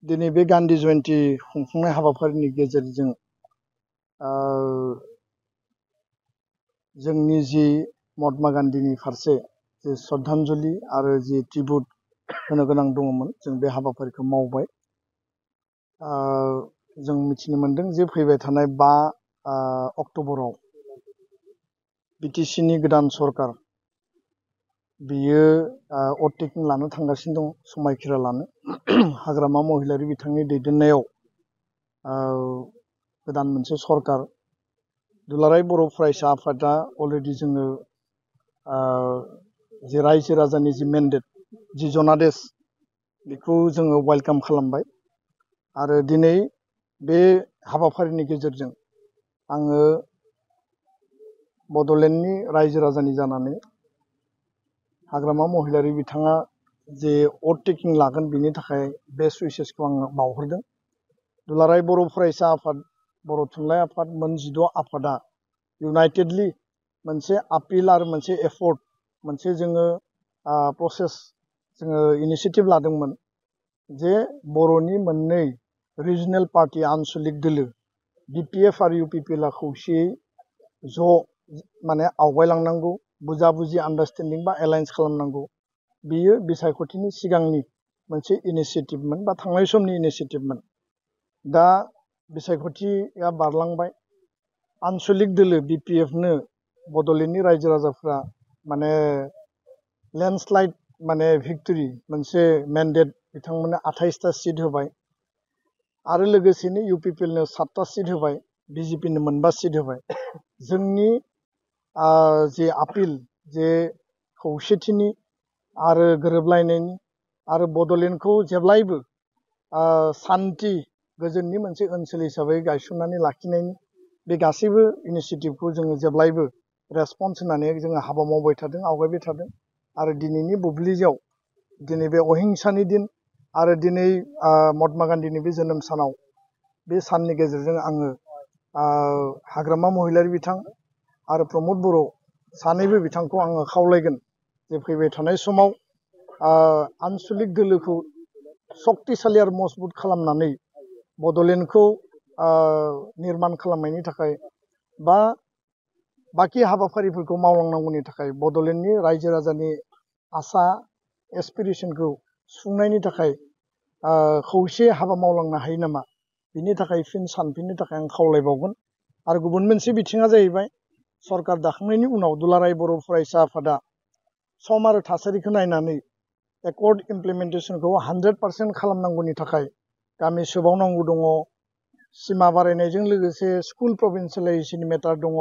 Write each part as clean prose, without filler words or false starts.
दिनै बे गान्धी जयन्ती खुंफुंनाय हाबाफारिनि गेजेरजों जोंनि जि महात्मा गान्धीनि फारसे जे श्रद्धांजलि आरो जि ट्रिब्युट होनो गोनां दङमोन जों बे हाबाफारिखौ मावबाय। जों मिथिनो मोनदों जे फैबाय थानाय 5 अक्ट'बराव बिटिसिनि गोदान सरकार बियो अटेकिं लानो थांगासिनो दं, समायखिरा लानो। हाग्रामा महिलारि बिथांनि दैदेननायाव गोदान मोनसे सरकार दुलाराय बर' फरायसा आफादा अलरेडि जोङो जे रायजो राजानि जि मेन्डेट जि जनादेश बेखौ जोङो वेलकाम खालामबाय। आरो दिनै बे हाबाफारिनि गेजेरजों आङो बड'लेण्डनि रायजो राजानि जानानै हाग्रामा महिलारि बिथाङा जे अटेकिं लागोन बिनि थाखाय बेस्ट उइसेसखौ आङो बावहरदों। दुलाराय बर' फरायसा आफाद, बर' थुनलाइ आफाद, मोन 16 आफादा इउनाइटेडलि मोनसे आपिल आरो मोनसे एफर्ट, मोनसे जोङो प्रसेस जोङो इनिसियेटिभ लादोंमोन जे बर'नि मोननै रिजनेल पार्टी आनसलिक दोलो बिपिएफ आरो इउपिपिएलआ खौसेयै ज' माने आवगायलांनांगौ, बुजा बुजि आन्डारस्टेन्डिं बा एलायन्स खालामनांगौ। बियो बिसायख'थिनि सिगांनि मोनसे इनिसियेटिभमोन बा थांनाय समनि इनिसियेटिभमोन। दा बिसायख'थिया बारलांबाय। आनसलिक दोलो बिपिएफनो बड'लेण्डनि रायजो राजाफ्रा माने लेन्डस्लाइड माने भिक्टरि मोनसे मेन्डेट बिथांमोननो 28टा सिट होबाय आरो लोगोसेनो इउपिपिएलनो 7टा सिट होबाय, बिजेपिनो 9 सिट होबाय। जोंनि जे आपिल जे खौसेथिनि आरो गोरोबलायनायनि आरो बड'लेण्डखौ जेब्लायबो सान्थि गोजोननि मोनसे ओनसोल हिसाबै गायसननानै लाखिनायनि बे गासैबो इनिसियेटिभखौ जोङो जेब्लायबो रेसपन्स होनानै जोङो हाबा मावबाय थादों, आवगायबाय थादों। आरो दिनैनि बुब्लियाव दिनै बे अहिंसानि दिन आरो दिनै महात्मा गान्धीनि बे जोनोम सानाव बे साननि गेजेरजों आङो हाग्रामा महिलारि बिथां आरो प्रमद बर' सानैबो बिथांखौ आङो खावलायगोन जे फैबाय थानाय समाव आनसलिक दोलोखौ सक्तिशालि आरो मजबुत खालामनानै बड'लेण्डखौ निर्मान खालामनायनि थाखाय बा बाखि हाबाफारिफोरखौ मावलांनांगौनि थाखाय बड'लेण्डनि रायजो राजानि आसा एसपिरेसनखौ सुफुंनायनि थाखाय खौसे हाबा मावलांनो हायो नामा, बिनि थाखाय फिन सानफिननो थाखाय आं खावलायबावगोन। आरो गुबुन मोनसे बिथिङा जाहैबाय सरकार दाखांनायनि उनाव दुलाराय बर' फरायसा आफादा सम आरो थासारिखौ नायनानै एकर्ड इमप्लिमेन्टेसनखौ 100% खालामनांगौनि थाखाय गामि सोबावनांगौ दङ, सिमा बारायनायजों लोगोसे स्कुल प्रभिन्सियेलाइजेसननि मेटार दङ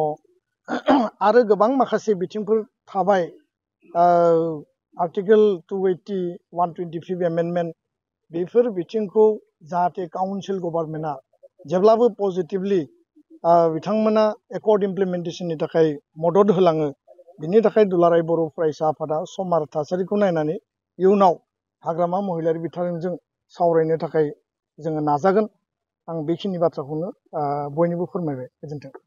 आरो गोबां माखासे बिथिंफोर थाबाय। आर्टिकेल 280, 125 एमेन्डमेन्ट बेफोर बिथिंखौ जाहाथे काउन्सिल गभर्नमेन्टआ जेब्लाबो पजिटिभलि बिथांमोना एकर्ड इमप्लिमेन्टेसननि थाखाय मदद होलाङो। बिनि थाखाय दुलाराय बर' फरायसा आफादा सम आरो थासारिखौ नायनानै इयुनाव हाग्रामा महिलारि बिथांजों सावरायनो थाखाय जोङो नाजागोन। आं बेखिनि बाथ्राखौनो बयनिबो फोरमायबाय। गोजोन्थों।